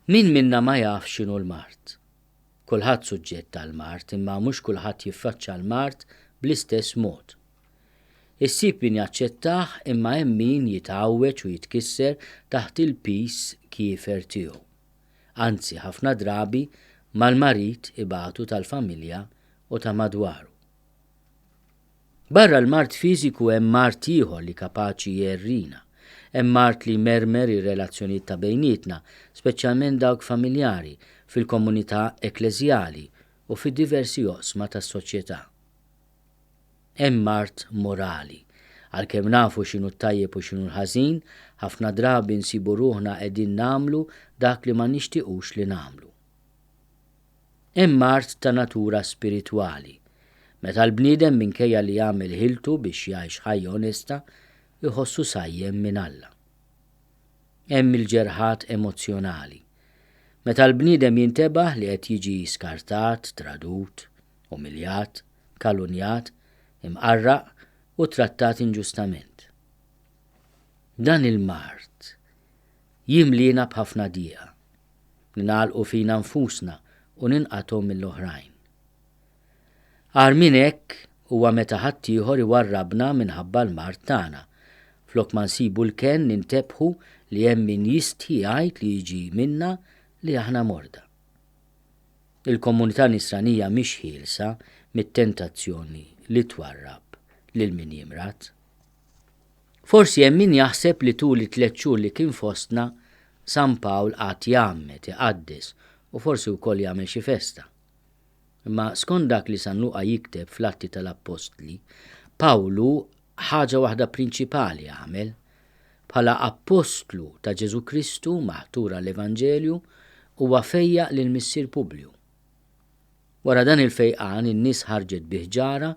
Min minna ma jafx x'inhu l-mard? Kulħadd suġġett għall-mard imma mhux kulħadd jiffaċċa l-mard bl-istess mod. Issib min jaċċettah imma hemm min jitgħawweġ u jitkisser taħt il-piż kiefer tiegħu. Anzi ħafna drabi mal-marid ibatu tal-familja u ta' madwaru. Barra l-mard fiżiku hemm mard ieħor li kapaċi jgħerrina. Hemm mard li jmermer ir-relazzjonijiet ta' bejnietna, speċjalment dawk familjari, fil-komunità ekkleżjali u fid-diversi oqsma tas-soċjetà. Hemm mard morali. Għalkemm nafu x'inhu t-tajjeb u x'inhu l-ħażin, ħafna drabi nsibu ruħna qegħdin nagħmlu dak li ma nixtiequx li nagħmlu. Hemm mard ta' natura spiritwali, meta l-bniedem minkejja li jagħmel ħiltu biex jgħix ħajja onesta, iħossu sajjem minn Alla. Hemm il-ġerħat emozzjonali, meta l-bniedem jintebaħ li qed jiġi skartat, tradut, umiljat, kalunjat, imqarraq u trattat inġustament. Dan il-mard jimliena b'ħafna dieqa. Ningħalqu fina nfusna u ninqatgħu mill-oħrajn. Agħar minn hekk huwa meta ħaddieħor iwarrabna minħabba l-mard tagħna. Flok ma nsibu l-kenn nintebħu li hemm min jistħi jgħid li jiġi minna li aħna morda. Il-komunità nisranija mhix ħielsa mit-tentazzjoni li twarrab lil min jimrad. Forsi hemm min jaħseb li tul it-tlett xhur li kien fostna, San Pawl qagħad jgħammed, iqaddes u forsi wkoll jagħmel xi festa. Imma skont dak li San Luqa jikteb fl-Atti tal-Appostli, Pawlu ħaġa waħda prinċipali għamel. Bħala appostlu ta' Ġesù Kristu maħtur għall-Evanġelju, huwa fejjaq lil missier Publiju. Wara dan il-fejqan in-nies ħarġet bi ħġara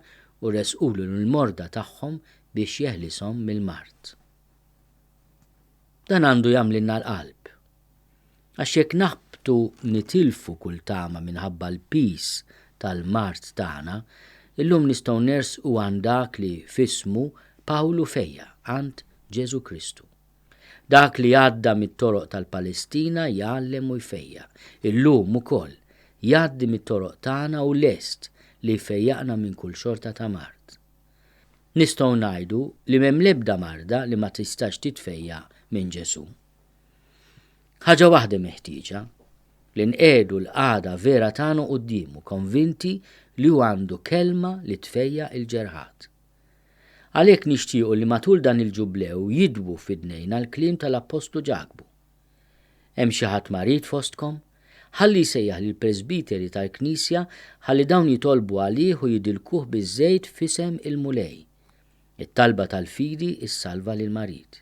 u ressqulu l-morda tagħhom biex jeħlishom mill-mard. Dan għandu jagħmlilna l-qalb. Għax jekk naħbtu nitilfu kull tama minħabba l-piż tal-mard tagħna, illum nistgħu nersqu għand dak li f'ismu Pawlu fejjaq, għand Ġesù Kristu. Dak li għadda mit-toroq tal-Palestina jgħallem u jfejjaq. Illum ukoll, jgħaddi mit-toroq tagħna u lest li jfejjaqna minn kull xorta ta' mard. Nistgħu ngħidu li m'hemm l-ebda marda li ma tistax titfejjaq minn Ġesù. Ħaġa waħda meħtieġa, li nqiegħdu l-qagħda vera tagħna quddiemu konvinti li hu għandu kelma li tfejjaq il-ġerħat. Għalhekk nixtiequ li matul dan il-Ġublew jidwu f'widnejna l-kliem tal-Appostlu Ġakbu. Hemm xi ħadd marid fostkom? Ħalli jsejjaħ lill-presbiteri tal-knisja ħalli dawn jitolbu għalih u jidilkuh biż-żejt f'isem il-Mulej. It-talba tal-fidi ssalva lill-marid.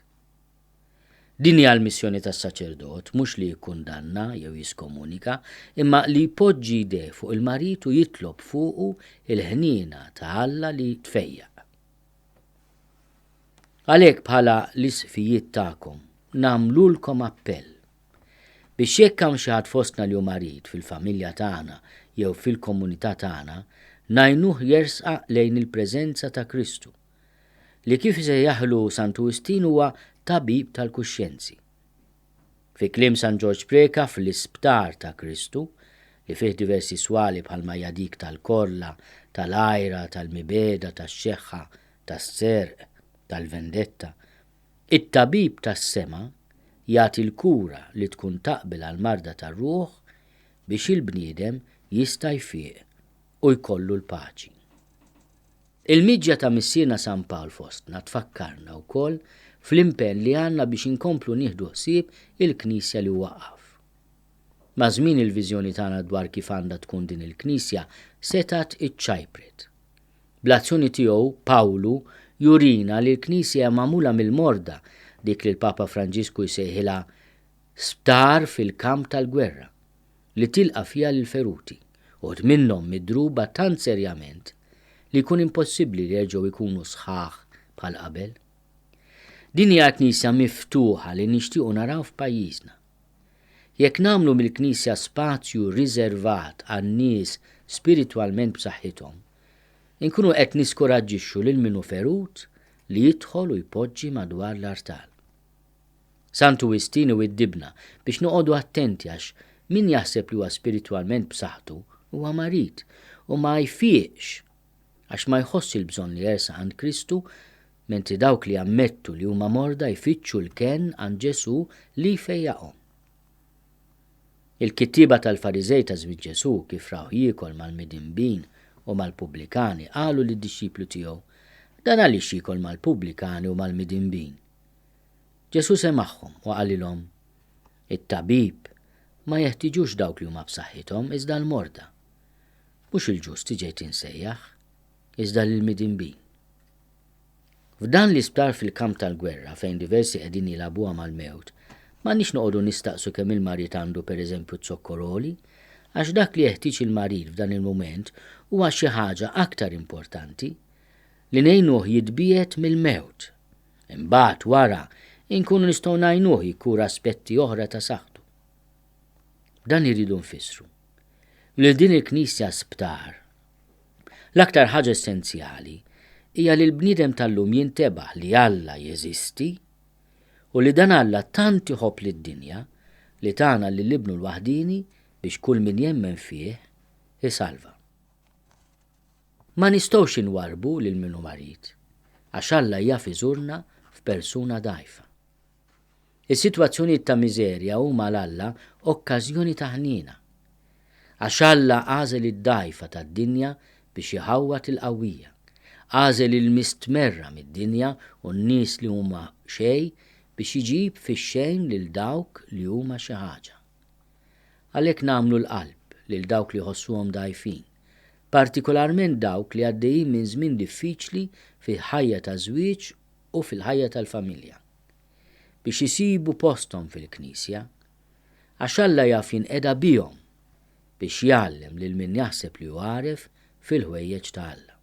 Din hija l-missjoni tas-saċerdot, mhux li jikkundanna jew jiskomunika, imma li jpoġġi jdejh fuq il-marid u jitlob fuqu l-ħniena ta' Alla li tfejjaq. Għalhekk bħala l-isqfijiet tagħkom nagħmlulkom appell biex jekk hawn xi ħadd fostna li hu marid fil-familja tagħna jew fil-komunità tagħna, ngħinuh jersaq lejn il-preżenza ta' Kristu. li kif isejjaħlu Santu Wistin huwa tabib tal-kuxjenzi. Fi kliem San Ġorġ Preca fl-Isptar ta' Kristu, li fih diversi swali bħalma hija dik tal-korla, tal-għira, tal-mibegħda, tax-xeħħa, tas-serq, tal-vendetta, it-tabib tas-sema jagħti l-kura li tkun taqbel għall-marda tar-ruħ biex il-bniedem jista' jfiq u jkollu l-paċi. Il-miġja ta' Missierna San Pawl fostna tfakkarna wkoll fl-impenn li għandna biex inkomplu nieħdu ħsieb il-Knisja li hu waqqaf. Maż-żmien il-viżjoni tagħna dwar kif għandha tkun din il-Knisja setgħet iċċajpret. Bl-azzjoni tiegħu, Pawlu jurina li l-Knisja hija magħmula mill-morda, dik li l-Papa Franġisku jsejħilha sptar fil-kamp tal-gwerra. li tilqa' fiha lill-feruti, uħud minnhom midruba tant serjament li jkun impossibbli li jerġgħu jkunu sħaħ bħal qabel. Din hija Knisja miftuħa li nixtiequ naraw f'pajjiżna. Jekk nagħmlu mill-Knisja spazju riservat għan-nies spiritwalment b'saħħithom, inkunu qed niskuraġġixxu lil min hu ferut li jidħol u jpoġġi madwar l-artal. Santu Wistin iwiddibna biex noqogħdu attenti għax min jaħseb li huwa spiritwalment b'saħħtu huwa marid u ma jfiqx għax ma jħossx il-bżonn li jersaq għand Kristu mentri dawk li jammettu li huma morda jfittxu l-kenn għand Ġesù li jfejjaqhom. Il-kittieba tal-Fariżej ta' żmien Ġesù kif rawh jiekol mal-midinbin u mal-pubblikani qalu lid-dixxiplu tiegħu, Dan għaliex jiekol mal-pubblikani u mal-midinbin? Ġesù semagħhom u qalilhom, It-tabib ma jeħtiġux dawk li huma b'saħħithom iżda l-morda. Mhux il-ġusti ġejt insejjaħ, iżda lill-midinbin. F'dan l-isptar fil-kamp tal-gwerra fejn diversi qegħdin jilagħbuha mal-mewt, m'għandniex noqogħdu nistaqsu kemm il-marid għandu pereżempju zokkor għoli, għax dak li jeħtieġ il-marid f'dan il-mument huwa xi ħaġa aktar importanti, li ngħinuh jitbiegħed mill-mewt. Imbagħad wara inkunu nistgħu ngħinuh jikkura aspetti oħra ta' saħħtu. Dan irridu nfissru li din il-knisja sptar L-aktar ħaġa essenzjali hija li l-bniedem tal-lum jintebaħ li Alla jeżisti u li dan Alla tant iħobb lid-dinja li tana lil Ibnu l-waħdieni biex kull min jemmen fih isalva. Ma nistgħux inwarrbu lil min hu marid, għax Alla jaf iżurna f'persuna dgħajfa. Is-sitwazzjonijiet ta' miżerja huma għal Alla okkażjoni ta' ħniena. Għax Alla għażel id-dgħajfa tad-dinja biex iħawwad il-qawwija. Għażel il-mistmerra mid-dinja u n-nies li huma xejn biex iġib fix-xejn lil dawk li huma xi ħaġa. Għalhekk nagħmlu l-qalb lil dawk li jħossuhom dgħajfin, partikolarment dawk li għaddejjin minn żmien diffiċli fil-ħajja taż-żwieġ u fil-ħajja tal-familja. biex isibu posthom fil-Knisja, għax Alla jaf jinqeda bihom biex jgħallem lil min jaħseb li hu għaref fil-ħwejjeġ ta' Alla.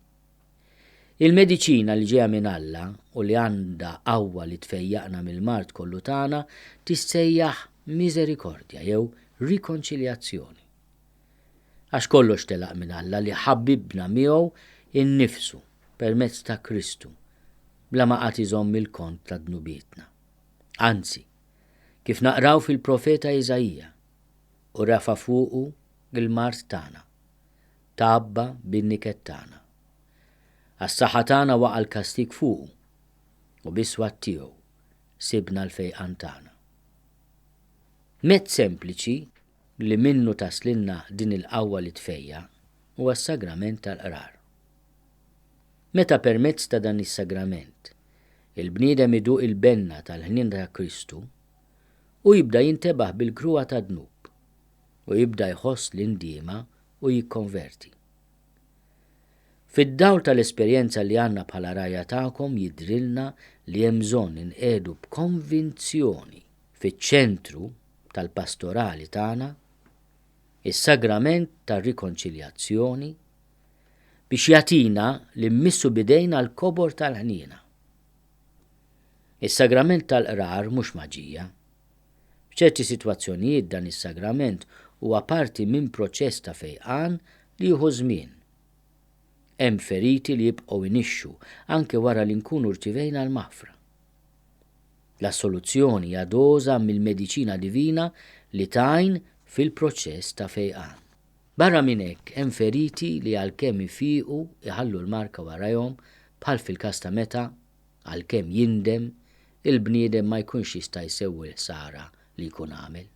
Il-mediċina li ġejja minn Alla u li għandha qawwa li tfejjaqna mill-mard kollu tagħna tissejjaħ miżerikordja jew rikonċiljazzjoni. Għax kollox telaq minn Alla li ħabbibna miegħu innifsu permezz ta' Kristu bla ma qagħad iżomm il-kont ta' dnubietna. Anzi, kif naqraw fil-profeta Iżaija, u rafa' fuqu l-mard tagħna, tgħabba bin-niket tagħna. Għas-saħħa tagħna waqa' l-kastig fuqu, u bis-swat tiegħu sibna l-fejqan tagħna. Mezz sempliċi li minnu taslilna din il-qawwa li tfejjaq huwa s-sagrament tal-qrar. Meta permezz ta' dan is-sagrament, il-bniedem iduq il-benna tal-ħniena ta' Kristu, hu jibda jintebaħ bil-kruha tad-dnub, u jibda jħoss l-indiema u jikkonverti. Fid-dawl tal-esperjenza li għandna bħala rgħajja tagħkom jidhrilna li hemm bżonn inqiegħdu b'konvinzjoni fiċ-ċentru tal-pastorali tagħna is-sagrament tar-rikonċiljazzjoni biex jagħtina li mmissu b'idejna l-kobor tal-ħniena. Is-sagrament tal-qrar mhux maġija. F'ċerti sitwazzjonijiet dan is-sagrament huwa parti minn proċess ta' fejqan li jieħu żmien. Hemm feriti li jibqgħu inixxu anke wara li nkunu rċivejna l-maħfra. L-assoluzzjoni hija doża mill-mediċina divina li tgħin fil-proċess ta' fejqan. Barra minn hekk, hemm feriti li għalkemm ifiqu iħallu l-marka warajhom bħal fil-każ ta' meta, għalkemm jindem, il-bniedem ma jkunx jista' jsewwi l-ħsara li jkun għamel.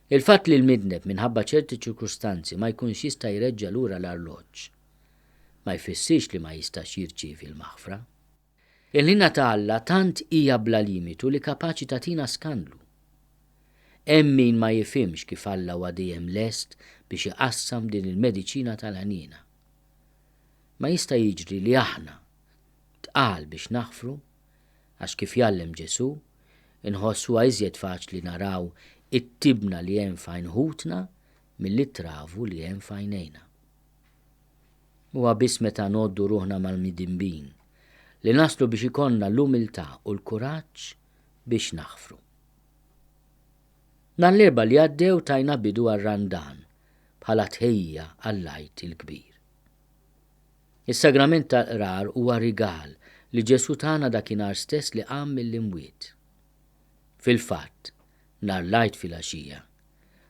Il-fatt li l-midneb minħabba ċerti ċirkustanzi ma jkunx jista' jreġġa' lura l-arloġġ ma jfissirx li ma jistax jirċievi l-maħfra. Il-ħniena ta' Alla tant hija bla limitu li kapaċi tagħtina skandlu. Hemm min ma jifhimx kif Alla huwa dejjem lest biex iqassam din il-mediċina tal-ħniena. Ma jista' jiġri li aħna tqal biex naħfru għax kif jgħallem Ġesù, inħossuha iżjed faċli naraw it-tibna li hemm f'għajn ħutna milli t-travu li hemm f'għajnejna. Huwa biss meta ngħoddu ruħna mal-midinbin li naslu biex ikollna l-umiltà u l-kuraġġ biex naħfru. Nhar l-Erbgħa li għaddew tajna bidu għar-Randan bħala tħejjija għall-Għid il-Kbir. Is-sagrament tal-qrar huwa rigal li Ġesù tana dakinhar stess li qam mill-imwiet. Fil-fatt, nhar l-Għid filgħaxija,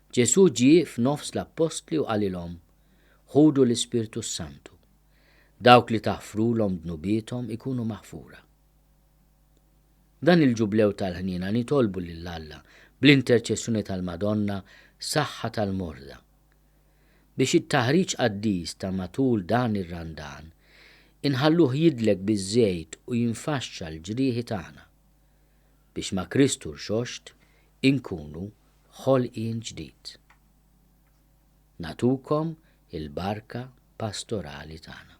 Ġesù ġie f'nofs l-appostli u qalilhom, Ħudu l-Ispirtu s-Santu. Dawk li taħfrulhom dnubiethom ikunu maħfura. Dan il-Ġublew tal-Ħniena nitolbu lil Alla bl-interċessjoni tal-Madonna saħħa tal-morda. Biex it-taħriġ qaddis ta' matul dan ir-Randan inħalluh jidlek biż-żejt u jinfaxxa l-ġrieħi tagħna. Biex ma' Kristu Rxoxt inkunu ħolqien ġdid. Nagħtukom il-barka pastorali tagħna.